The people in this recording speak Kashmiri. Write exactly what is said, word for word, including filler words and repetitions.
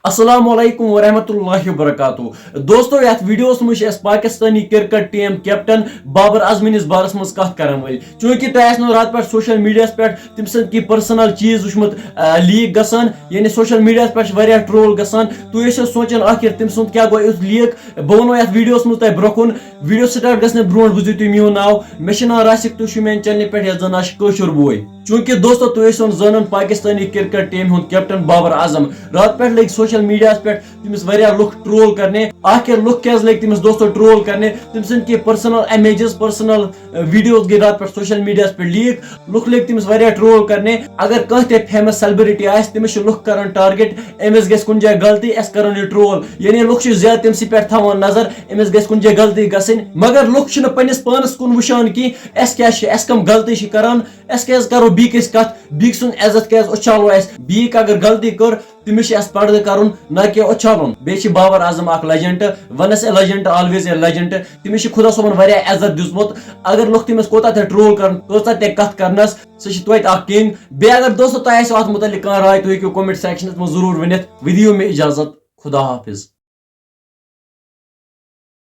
السلام علیکم ورحمۃ اللہ وبرکاتہ۔ دوستو، یتھ ویڈیوس منٛز چھِ أسۍ Pakistani cricket team captain Babar اعظمٕنِس بارس منٛز کتھ کرن وٲلۍ۔ چوٗنٛکہِ تۄہہِ آسہِ نہٕ راتہٕ پٮ۪ٹھ سوشل میڈیاہس پٮ۪ٹھ تٔمۍ سٕنٛدۍ کینٛہہ پرسنل چیٖز وٕچھمُت، آ، لیٖک گژھان، یعنی سوشل میڈیاہس پٮ۪ٹھ چھِ واریاہ ٹرول گژھان۔ تُہۍ ٲسِو سونٛچان، آخر تٔمۍ سُنٛد کیٛاہ گوٚو یُتھ لیٖک؟ بہٕ وَنو یتھ ویڈیوس منٛز تۄہہِ برٛونٛہہ کُن۔ ویڈیو سٹارٹ گژھنہٕ برٛونٛٹھ بوٗزِو تُہۍ میون ناو۔ مےٚ چھُ ناو راسِک، تُہۍ چھِو میانہِ چینلہِ پٮ۪ٹھ، یتھ زن آسہِ کٲشُر بوے۔ چوٗنٛکہِ دوستو، تُہۍ ٲسِو زانان پاکستانی کرکٹ ٹیم ہُنٛد کیپٹن بابر اعظم۔ راتہٕ پٮ۪ٹھ لٔگۍ سوشل میڈیاہس پٮ۪ٹھ تٔمِس واریاہ لُکھ ٹرول کرنہِ۔ آخر لُکھ کیٛازِ لٔگۍ تٔمِس، دوستو، ٹرول کرنہِ؟ تٔمۍ سٕنٛدۍ کینٛہہ پرسنل امیجز، پرسنل ویڈیوز گٔے راتہٕ پٮ۪ٹھ سوشل میڈیاہس پٮ۪ٹھ لیٖک۔ لُکھ لٔگۍ تٔمِس واریاہ ٹرول کرنہِ۔ اگر کانٛہہ تہِ فیمس سیلبرٹی آسہِ، تٔمِس چھِ لُکھ کران ٹارگیٹ، أمِس گژھِ کُنہِ جایہِ غلطی، اَسہِ کرن یہِ ٹرول۔ یعنی لُکھ چھِ زیادٕ تٔمسٕے پٮ۪ٹھ تھاوان نظر، أمِس گژھِ کُنہِ جایہِ غلطی گژھٕنۍ۔ مگر لُکھ چھِنہٕ پننِس پانس کُن وٕچھان کینٛہہ، اَسہِ کیٛاہ چھِ، اَسہِ کَم غلطی چھِ کران، اَسہِ کیٛازِ کرو بیٚیہِ کٲنٛسہِ کتھ، بیٚیہِ سُنٛد عزت کیٛازِ اُچھالو اَسہِ؟ بیٚیہِ اگر غلطی کٔر، تٔمِس چھِ اَسہِ پردٕ کرُن، نہ کہِ اُچھالُن۔ بیٚیہِ چھِ بابر اعظم اکھ legend, once a legend always a legend. تٔمِس چھِ خدا صٲبن واریاہ عزت دیُتمُت۔ اگر لُکھ تٔمِس کوٗتاہ تہِ ٹرول کرن، کۭژاہ تہِ کتھ کرنس، سُہ چھِ توتہِ اکھ کنگ۔ بیٚیہِ اگر دوستو تۄہہِ آسِوٕ اتھ متعلق کانٛہہ راے، تُہۍ ہیٚکِو کمنٹ سیکشنس منٛز ضروٗر ؤنِتھ۔ وۄنۍ دِیِو مےٚ اجازت، خدا حافظ۔